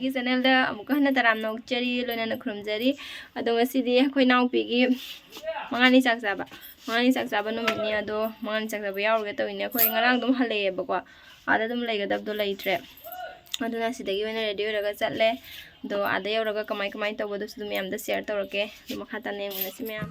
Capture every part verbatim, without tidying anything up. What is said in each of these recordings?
ꯑꯩꯒꯤ ꯆꯦꯅꯦꯜꯗ ꯑꯃꯨꯛꯀ ꯍꯟꯅ ꯇꯔꯥꯝꯅ ꯑꯣꯛꯆꯔꯤ, ꯂꯣꯏꯅꯅ ꯈꯨꯔꯨꯝꯖꯔꯤ꯫ ꯑꯗꯣ ꯉꯁꯤꯗꯤ ꯑꯩꯈꯣꯏ ꯏꯅꯥꯎꯄꯤꯒꯤ ꯃꯉꯥꯅꯤ ꯆꯥꯛ ꯆꯥꯕ, ꯃꯉꯥꯅꯤ ꯆꯥꯛ ꯆꯥꯕ ꯅꯨꯃꯤꯠꯅꯤ꯫ ꯑꯗꯣ ꯃꯉꯥꯅꯤ ꯆꯥꯛ ꯆꯥꯕ ꯌꯥꯎꯔꯨꯒꯦ ꯇꯧꯔꯤꯅꯦ꯫ ꯑꯩꯈꯣꯏ ꯉꯔꯥꯡ ꯑꯗꯨꯝ ꯍꯜꯂꯛꯑꯦꯕꯀꯣ, ꯑꯥꯗ ꯑꯗꯨꯝ ꯂꯩꯒꯗꯕꯗꯣ ꯂꯩꯇ꯭ꯔꯦ꯫ ꯑꯗꯨꯅ ꯁꯤꯗꯒꯤ ꯑꯣꯏꯅ ꯔꯦꯗꯤ ꯑꯣꯏꯔꯒ ꯆꯠꯂꯦ꯫ ꯑꯗꯣ ꯑꯥꯗ ꯌꯧꯔꯒ ꯀꯃꯥꯏ ꯀꯃꯥꯏꯅ ꯇꯧꯕꯗꯨꯁꯨ ꯑꯗꯨꯝ ꯃꯌꯥꯝꯗ ꯁꯤꯌꯔ ꯇꯧꯔꯛꯀꯦ꯫ ꯑꯗꯨ ꯃꯈꯥ ꯇꯥꯅ ꯌꯦꯡꯃꯤꯟꯅꯁꯤ ꯃꯌꯥꯝ꯫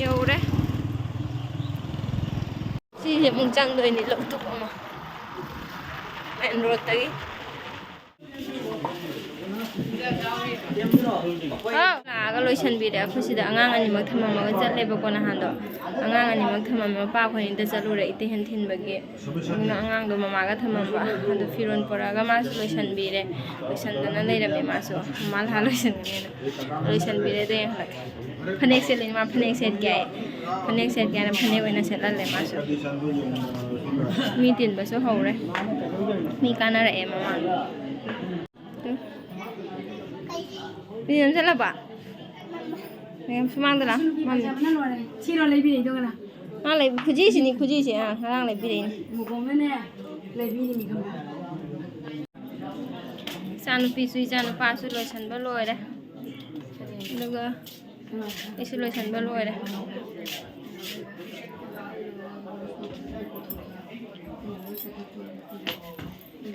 ꯌꯧꯔꯦ꯫ ꯁꯤꯁꯦ ꯑꯃꯨꯛ ꯆꯪꯗꯣꯏꯅꯤ, ꯂꯧꯊꯣꯛ ꯑꯃ ꯃꯦꯟ ꯔꯣꯗꯇꯒꯤ꯫ ꯂꯥꯛꯑꯒ ꯂꯣꯏꯁꯟꯕꯤꯔꯦ꯫ ꯑꯩꯈꯣꯏ ꯁꯤꯗ ꯑꯉꯥꯡ ꯑꯅꯤꯃꯛ ꯊꯝꯃꯝꯃꯒ ꯆꯠꯂꯦꯕꯀꯣ ꯅꯍꯥꯟꯗꯣ꯫ ꯑꯉꯥꯡ ꯑꯅꯤꯃꯛ ꯊꯝꯃꯝꯃꯦ, ꯃꯄꯥ ꯑꯩꯈꯣꯏ ꯑꯅꯤꯗ ꯆꯠꯂꯨꯔꯦ ꯏꯇꯩꯍꯦꯟ ꯊꯤꯟꯕꯒꯤ꯫ ꯑꯗꯨꯅ ꯑꯉꯥꯡꯗꯣ ꯃꯃꯥꯒ ꯊꯝꯃꯝꯕ꯫ ꯑꯗꯨ ꯐꯤꯔꯣꯜ ꯄꯨꯔꯛꯑꯒ ꯃꯥꯁꯨ ꯂꯣꯏꯁꯟꯕꯤꯔꯦ꯫ ꯂꯣꯏꯁꯟꯗꯅ ꯂꯩꯔꯝꯃꯦ ꯃꯥꯁꯨ꯫ ꯃꯃꯥ ꯂꯥꯛꯑ ꯂꯣꯏꯁꯟꯒꯅꯤꯅ꯫ ꯂꯣꯏꯁꯟꯕꯤꯔꯦ, ꯑꯗꯨ ꯌꯦꯡꯍꯜꯂꯛꯀꯦ꯫ ꯐꯅꯦꯛ ꯁꯦꯠꯂꯤꯅꯤ ꯃꯥ, ꯐꯅꯦꯛ ꯁꯦꯠꯀꯦ ꯍꯥꯏ꯫ ꯐꯅꯦꯛ ꯁꯦꯠꯀꯦ ꯍꯥꯏꯅ ꯐꯅꯦꯛ ꯑꯣꯏꯅ ꯁꯦꯠꯍꯜꯂꯦ ꯃꯥꯁꯨ꯫ ꯃꯤ ꯇꯤꯟꯕꯁꯨ ꯍꯧꯔꯦ꯫ ꯃꯤ ꯀꯥꯟꯅꯔꯛꯑꯦ ꯃꯃꯥꯡ꯫ ꯃꯤ ꯑꯃ ꯆꯠꯂꯕ? ꯃꯌꯥꯝ ꯁꯨꯃꯥꯡꯗ ꯂꯥꯛꯑꯣ꯫ ꯃꯥꯅꯦ꯫ ꯁꯤꯔꯣ ꯂꯩꯕꯤꯔꯛꯏꯗꯣ ꯉꯔꯥꯡ? ꯃꯥ ꯂꯩ-, ꯈꯨꯖꯤꯁꯤꯅꯤ, ꯈꯨꯖꯤꯁꯤ꯫ ꯑꯥ, ꯉꯔꯥꯡ ꯂꯩꯕꯤꯔꯛꯏꯅꯤ꯫ ꯃꯨꯀꯣꯝꯅꯅꯦ ꯂꯩꯕꯤꯔꯤꯅꯤ ꯈꯪꯕ꯭ꯔꯥ? ꯏꯆꯥꯅꯨꯄꯤꯁꯨ ꯏꯆꯥꯅꯨꯄꯥꯁꯨ ꯂꯣꯏꯁꯟꯕ ꯂꯣꯏꯔꯦ꯫ ꯑꯗꯨꯒ ꯑꯩꯁꯨ ꯂꯣꯏꯁꯟꯕ ꯂꯣꯏꯔꯦ꯫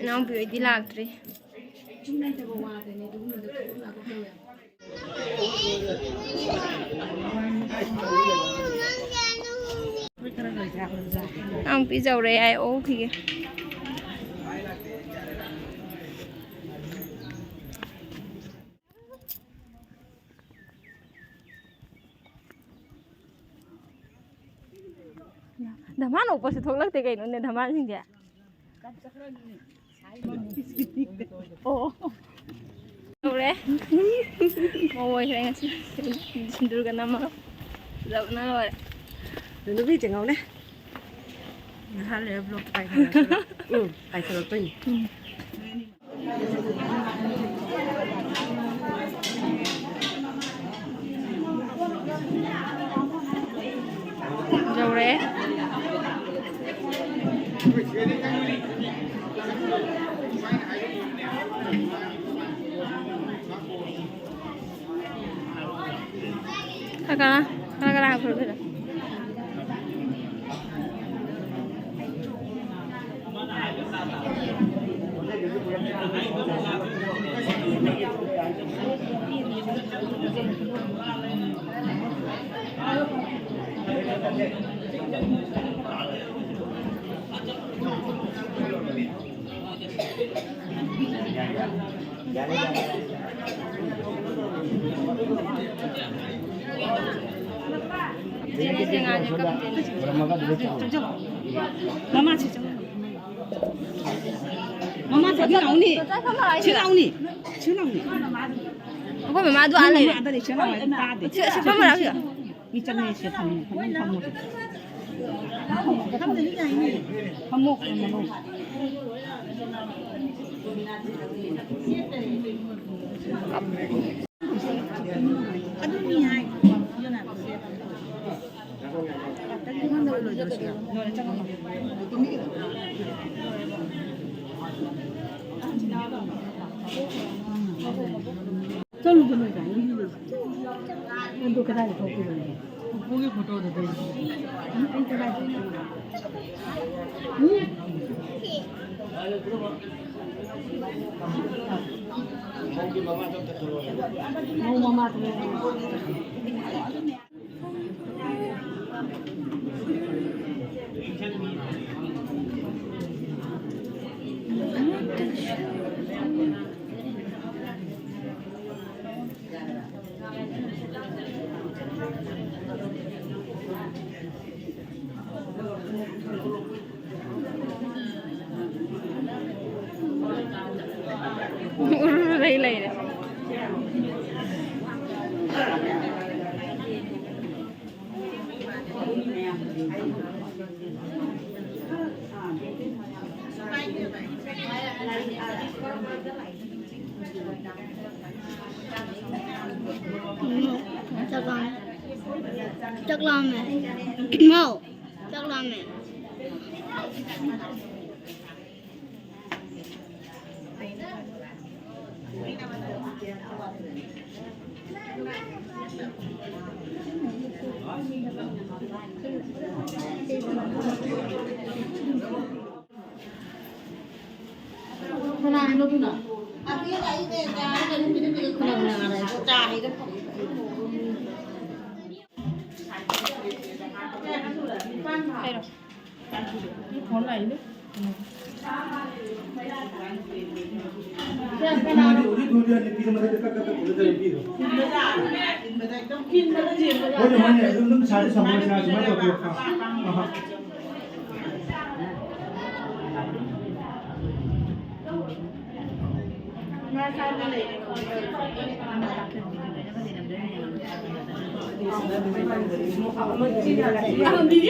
ꯏꯅꯥꯎꯄꯤ ꯍꯣꯏꯗꯤ ꯂꯥꯛꯇ꯭ꯔꯤ꯫ ꯏꯅꯥꯎꯄꯤ ꯌꯧꯔꯦ ꯍꯥꯏ, ꯑꯣꯛꯈꯤꯒꯦ꯫ ꯙꯃꯥꯟ ꯑꯣꯛꯄꯁꯨ ꯊꯣꯛꯂꯛꯇꯦ ꯀꯩꯅꯣꯅꯦ, ꯙꯃꯥꯟꯁꯤꯡꯁꯦ꯫ ꯑꯣ꯫ ꯇꯧꯔꯦ꯫ ꯃꯧ ꯑꯣꯏꯈ꯭ꯔꯦ ꯉꯁꯤ꯫ ꯁꯤꯟꯗꯨꯔꯒ ꯅꯝꯃꯒ꯫ ꯐꯖꯕꯅ ꯂꯣꯏꯔꯦ꯫ ꯅꯨꯄꯤ ꯆꯦꯡꯉꯧꯅꯦ꯫ ꯉꯥꯏꯍꯥꯛ ꯂꯩꯔ vlog ꯀꯥꯏꯊꯔꯛꯇꯣꯏꯅꯤ꯫ ꯎꯝ, ꯀꯥꯏꯊꯔꯛꯇꯣꯏꯅꯤ꯫ ꯎꯝ꯫ ꯌꯧꯔꯛꯑꯦ꯫ ꯀꯅꯥ ꯀꯅꯥ ꯀꯅꯥ ꯍꯥꯞꯈ꯭ꯔꯒꯦ? ꯃꯃꯥ ꯁꯤ ꯆꯪꯉꯣ꯫ ꯃꯃꯥ ꯁꯤ ꯂꯥꯎꯅꯤ꯫ ꯁꯤ ꯂꯥꯎꯅꯤ꯫ ꯁꯤ ꯂꯥꯎꯅꯤ꯫ ꯑꯩꯈꯣꯏ ꯃꯃꯥꯗꯣ ꯑꯥ ꯂꯩꯔꯦ꯫ ꯃꯃꯥ ꯑꯥꯗ ꯂꯩ꯫ ꯁꯤ ꯂꯥꯎ ꯍꯥꯏꯗꯤ ꯇꯥꯗꯦ꯫ ꯁꯤ, ꯁꯤ ꯐꯝꯃ ꯂꯥꯎ ꯁꯤꯗ꯫ ꯃꯤ ꯆꯪꯉꯦ ꯁꯤ ꯐꯝꯃꯣ꯫ ꯐꯝꯃꯣ, ꯐꯝꯃꯣ꯫ ꯐꯝꯃꯣ, ꯐꯝꯃꯣ꯫ ꯆꯠꯂꯨꯗꯅ ꯀꯥꯏꯅ꯫ ꯑꯗꯨ ꯀꯗꯥꯏꯗ ꯊꯣꯛꯈꯤꯕꯅꯣ? ꯄꯨꯄꯨꯒꯤ ꯐꯣꯇꯣꯗꯨꯗ꯫ ꯎꯔꯨꯔꯨ ꯂꯩ ꯂꯩꯔꯦ꯫ ꯎꯝ, ꯆꯥꯛ ꯂꯥꯝꯃꯦ꯫ ꯆꯥꯛ ꯂꯥꯝꯃꯦ꯫ ꯍꯥꯎ꯫ ꯆꯥꯛ ꯂꯥꯝꯃꯦ꯫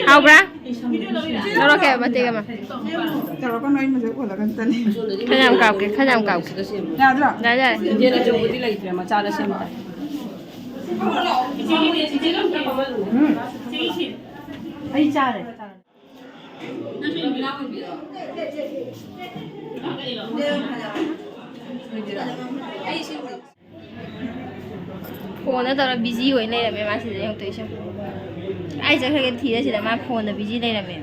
ꯍꯥꯎꯕ꯭ꯔꯥ? ꯂꯧꯔꯛꯀꯦ ꯃꯇꯦꯛ ꯑꯃ꯫ ꯇꯧꯔꯛꯀꯅꯨ, ꯑꯩ ꯃꯁꯛ ꯎꯍꯜꯂꯛꯀꯅꯤ꯫ ꯈꯔ ꯌꯥꯝ ꯀꯥꯞꯀꯦ, ꯈꯔ ꯌꯥꯝ ꯀꯥꯞꯀꯦ꯫ ꯌꯥꯗ꯭ꯔꯣ? ꯌꯥꯏ, ꯌꯥꯏ꯫ ꯏꯟꯗꯤꯌꯟ ꯑꯆꯧꯕꯗꯤ ꯂꯩꯇ꯭ꯔꯦ, ꯃꯆꯥꯗ ꯁꯦꯝꯕ ꯇꯥꯏ꯫ ꯎꯝ꯫ ꯑꯩ ꯆꯥꯔꯦ꯫ ꯐꯣꯟꯗ ꯇꯧꯔ ꯕꯤꯖꯤ ꯑꯣꯏ ꯂꯩꯔꯝꯃꯦ ꯃꯥ ꯁꯤꯗ ꯌꯦꯡꯉꯛꯇꯣꯏꯁꯦ꯫ ꯑꯩ ꯆꯠꯈ꯭ꯔꯒꯦ ꯊꯤꯔ ꯁꯤꯗ ꯃꯥ ꯐꯣꯟꯗ ꯕꯤꯖꯤ ꯂꯩꯔꯝꯃꯦ꯫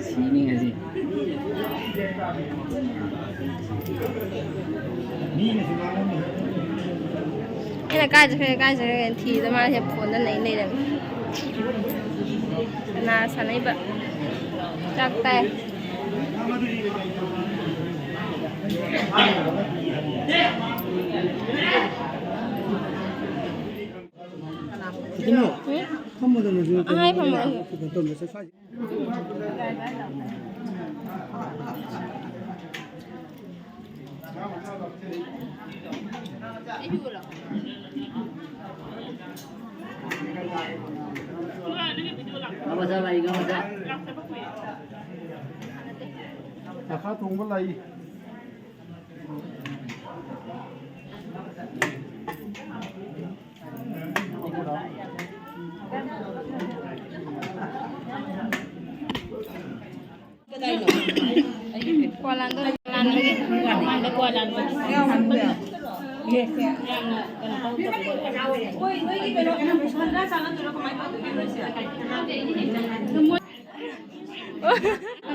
ꯁꯤꯅꯤ ꯉꯁꯤ꯫ ꯑꯩꯅ ꯀꯥꯏ ꯆꯠꯈ꯭ꯔꯦ, ꯀꯥꯏ ꯆꯠꯈ꯭ꯔꯦ ꯊꯤꯕꯗ ꯃꯥꯁꯦ ꯐꯣꯟꯗ ꯅꯩ ꯂꯩꯔꯝꯃꯦ꯫ ꯀꯅꯥ ꯁꯥꯟꯅꯩꯕ? ꯆꯥꯛ ꯇꯥꯏ꯫ ꯎꯝ? ꯐꯝꯃꯣꯗꯅ ꯑꯗꯨ ꯑꯍꯥꯏ ꯐꯝꯃꯣ꯫ ꯀꯩꯅꯣ ꯇꯧꯔꯝꯕ ꯆꯥꯛ ꯆꯥꯁꯤ꯫ ꯉꯥ ꯃꯆꯥ ꯂꯥꯛꯏ, ꯉꯥ ꯃꯆꯥ꯫ ꯉꯥꯈꯥ ꯊꯣꯡꯕ ꯂꯥꯛꯏ꯫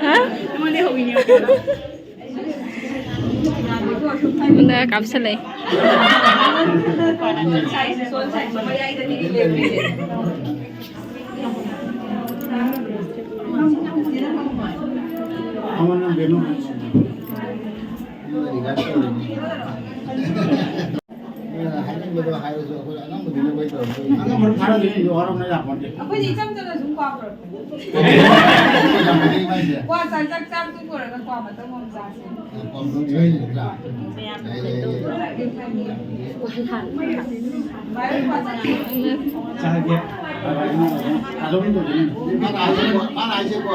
ꯍꯥ? ꯑꯩꯉꯣꯟꯗ ꯀꯥꯞꯁꯜꯂꯛꯏ꯫ ꯍꯥꯏꯅꯤꯡꯕꯗꯣ ꯍꯥꯏꯔꯁꯨ ꯑꯩꯈꯣꯏ ꯑꯉꯝꯕꯗꯨꯅ ꯑꯩꯈꯣꯏ ꯇꯧꯔꯝꯗꯣꯏꯅꯤ꯫ ꯑꯉꯝꯕꯗꯣ ꯊꯥꯔꯛꯑꯗꯤ ꯋꯥꯔꯧꯅ ꯌꯥꯄꯣꯟꯇꯦ꯫ ꯑꯩꯈꯣꯏꯗꯤ ꯏꯆꯝ ꯆꯝꯅ ꯁꯨꯝ ꯀꯥꯞꯄ꯭ꯔꯣ? ꯌꯥꯝ ꯐꯩ ꯃꯥꯏꯁꯦ꯫ ꯀ꯭ꯋꯥ ꯆꯥ-, ꯆꯥꯛ ꯆꯥꯛ ꯇꯣꯛ ꯂꯣꯏꯔꯒ ꯀ꯭ꯋꯥ ꯃꯇꯝ ꯑꯃ ꯆꯥꯁꯦ꯫ ꯀ꯭ꯋꯥ ꯃꯇꯝ ꯆꯥꯁꯦ ꯅꯠꯇ꯭ꯔꯥ? ꯌꯥꯏ, ꯌꯥꯏ, ꯌꯥꯏ꯫ ꯚꯥꯏ, ꯀ꯭ꯋꯥ ꯆꯥꯁꯦ꯫ ꯆꯥꯒꯦ꯫ ꯑꯗꯨꯝ ꯇꯧꯗꯣꯏꯅꯤ꯫ ꯃꯥꯅ ꯍꯥꯏꯁꯦꯀꯣ, ꯃꯥꯅ ꯍꯥꯏꯁꯦꯀꯣ,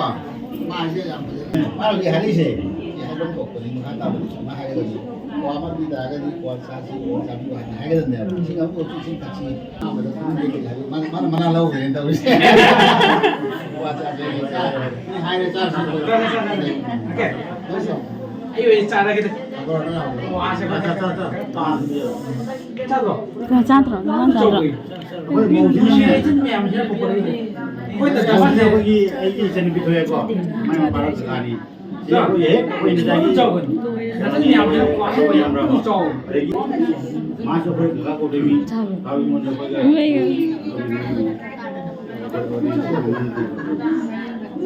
ꯃꯥꯅ ꯍꯧꯖꯤꯛ ꯍꯥꯏꯔꯛꯏꯁꯦ, ꯁꯤ ꯍꯥꯏꯐꯝ ꯊꯣꯛꯄꯅꯤ, ꯃꯈꯥ ꯇꯥꯕꯗꯤ ꯁꯨꯃꯥꯏꯅ ꯍꯥꯏꯒꯗꯕꯅꯤ꯫ ꯀ꯭ꯋꯥ ꯑꯃ ꯄꯤ ꯇꯥꯔꯒꯗꯤ ꯀ꯭ꯋꯥ ꯆꯥꯁꯤ, ꯀ꯭ꯋꯥ ꯆꯥꯕꯤꯌꯨ ꯍꯥꯏꯅ ꯍꯥꯏꯒꯗꯕꯅꯦꯕ꯫ ꯏꯁꯤꯡ ꯑꯃꯨꯛ ꯏꯁꯤꯡ ꯊꯛꯁꯤ꯫ ꯑꯍꯥꯟꯕꯗ ꯈꯪꯗꯦ ꯀꯩ ꯍꯥꯏꯕ꯫ ꯃꯥꯅ, ꯃꯥꯅ ꯃꯅꯥ ꯂꯧꯈ꯭ꯔꯦꯅ ꯇꯧꯔꯤꯁꯦ꯫ ꯀ꯭ꯋꯥ ꯆꯥꯁꯤ, ꯆꯥꯔꯦ꯫ ꯃꯤ ꯍꯥꯏꯔꯦ ꯆꯥꯔꯁꯤ꯫ ꯑꯣꯀꯦ꯫ ꯂꯣꯏꯁꯤ꯫ ꯑꯩ ꯑꯣꯏꯅ ꯆꯥꯔꯒꯦꯗ꯫ ꯀ꯭ꯋꯥꯁꯦ ꯆꯥ, ꯆꯥ, ꯆꯥ, ꯆꯥ꯫ ꯆꯥꯗ꯭ꯔꯣ? ꯀꯌꯥ ꯆꯥꯗ꯭ꯔꯣ? ꯅꯪ ꯆꯥꯗ꯭ꯔꯣ? ꯑꯩꯈꯣꯏ ꯃꯧꯁꯤꯅꯅꯦ꯫ ꯑꯩꯈꯣꯏ ꯗꯁꯥꯁꯦ ꯑꯩꯈꯣꯏꯒꯤ, ꯑꯩꯒꯤ ꯏꯆꯟꯅꯨꯄꯤ ꯊꯣꯛꯑꯦꯀꯣ꯫ ꯃꯥꯏ ꯃꯄꯥ ꯔꯥꯖꯙꯥꯅꯤ꯫ ꯁꯤ ꯑꯩꯈꯣꯏ ꯍꯦꯛ ꯑꯩꯈꯣꯏ ꯂꯩꯀꯥꯏꯒꯤ ꯆꯥꯎꯕꯅꯤ꯫ ꯅꯆꯟ ꯌꯥꯝꯕꯅꯤꯅ ꯀ꯭ꯋꯥꯁꯨ ꯌꯥꯝꯕ꯭ꯔꯥ? ꯆꯥꯎꯕꯅꯤ꯫ ꯑꯗꯒꯤ ꯃꯥꯁꯨ ꯑꯩꯈꯣꯏ ꯀꯀꯥ ꯀꯧꯗꯣꯏꯅꯤ꯫ ꯆꯥꯎꯕꯅꯤ꯫ ꯀꯀꯥ ꯃꯤꯉꯣꯟꯗ ꯑꯩꯈꯣꯏꯒ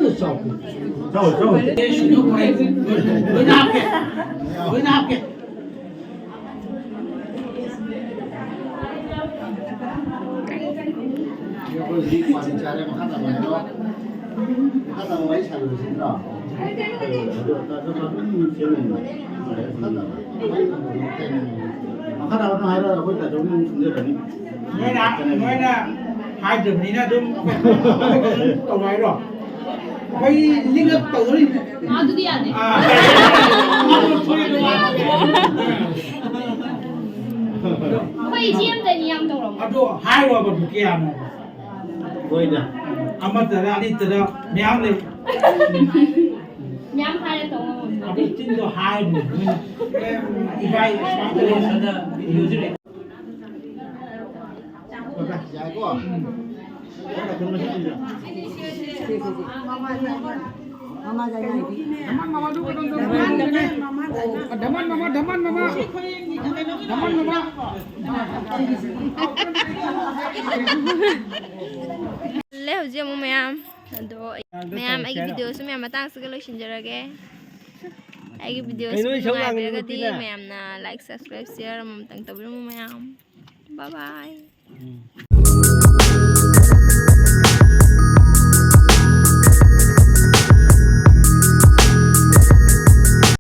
ꯎꯝ꯫ ꯆꯥꯎ, ꯆꯥꯎ꯫ ꯂꯣꯏꯅ ꯍꯥꯞꯀꯦ꯫ ꯂꯣꯏꯅ ꯍꯥꯞꯀꯦ꯫ ꯑꯩꯈꯣꯏ ꯍꯧꯖꯤꯛ ꯋꯥꯔꯤ ꯆꯥꯔꯦ, ꯃꯈꯥ ꯇꯥꯕ ꯍꯥꯏꯔꯣ꯫ ꯃꯈꯥ ꯇꯥꯕ ꯋꯥꯔꯤ ꯁꯥꯔꯨꯔꯁꯤ ꯅꯠꯇ꯭ꯔꯣ? ꯃꯈꯥ ꯇꯥꯕ ꯅꯪ ꯍꯥꯏꯔꯣ, ꯑꯩꯈꯣꯏ ꯇꯥꯆꯧꯒꯤ ꯑꯃꯨꯛ ꯁꯤꯟꯖꯔꯅꯤ꯫ ꯅꯣꯏꯅ, ꯅꯣꯏꯅ ꯍꯥꯏꯗ꯭ꯔꯕꯅꯤꯅ ꯑꯗꯨꯝ ꯇꯧ ꯍꯥꯏꯔꯣ? ꯑꯩꯈꯣꯏ ꯂꯤꯛꯂꯛ ꯇꯧꯗꯣꯔꯤꯕꯅꯦ꯫ ꯑꯗꯨꯗꯤ ꯌꯥꯗꯦ꯫ ꯑꯥ, ꯑꯗꯨ ꯊꯣꯛꯑꯦ, ꯑꯗꯨ ꯌꯥꯗꯦ꯫ ꯑꯩꯈꯣꯏ ꯏꯆꯦ ꯑꯝꯇꯅꯤ ꯌꯥꯝ ꯇꯧꯔꯝꯃꯣ꯫ ꯑꯗꯣ ꯍꯥꯏꯔꯣꯕ, ꯑꯗꯨ ꯀꯌꯥꯅꯣ? ꯍꯣꯏꯗ꯫ ꯑꯃꯠꯇꯔ ꯑꯅꯤꯇꯔ ꯃꯌꯥꯝ ꯂꯩ꯫ ꯃꯌꯥꯝ ꯍꯥꯏꯔ ꯇꯧ ꯉꯝꯃꯣꯏ꯫ ꯑꯗꯨ ꯆꯤꯟꯗꯣ ꯍꯥꯏꯕꯅꯦ ꯃꯣꯏꯅ꯫ ꯑꯦ, ꯏꯕꯥꯏ ꯁꯨꯃꯥꯏꯅ ꯇꯧꯔꯦ꯫ ꯌꯥꯏꯀꯣ? ꯙꯃꯥꯟ ꯃꯃꯥ, ꯙꯃꯥꯟ ꯃꯃꯥ꯫ ꯙꯃꯥꯟ ꯃꯃꯥ, ꯙꯃꯥꯟ ꯃꯃꯥ꯫ ꯙꯃꯥꯟ ꯃꯃꯥ꯫ ꯂꯦ ꯍꯧꯖꯤꯛ ꯑꯃꯨꯛ ꯃꯌꯥꯝ꯫ ꯑꯗꯣ ꯃꯌꯥꯝ, ꯑꯩꯒꯤ ꯚꯤꯗꯤꯑꯣꯁꯨ ꯃꯌꯥꯝ ꯃꯇꯥꯡꯁꯤꯒ ꯂꯣꯏꯁꯤꯟꯖꯔꯒꯦ꯫ ꯑꯩꯒꯤ ꯚꯤꯗꯤꯑꯣꯁꯤ ꯀꯩꯅꯣ ꯏꯁꯧ ꯂꯥꯡꯉꯤꯗꯨ ꯅꯨꯡꯉꯥꯏꯕꯤꯔꯒꯗꯤ ꯅꯨꯄꯤꯅ? ꯃꯌꯥꯝꯅ like, subscribe, share ꯑꯃꯃꯝꯇꯪ ꯇꯧꯕꯤꯔꯝꯃꯨ ꯃꯌꯥꯝ꯫ Bye bye꯫ ꯎꯝ꯫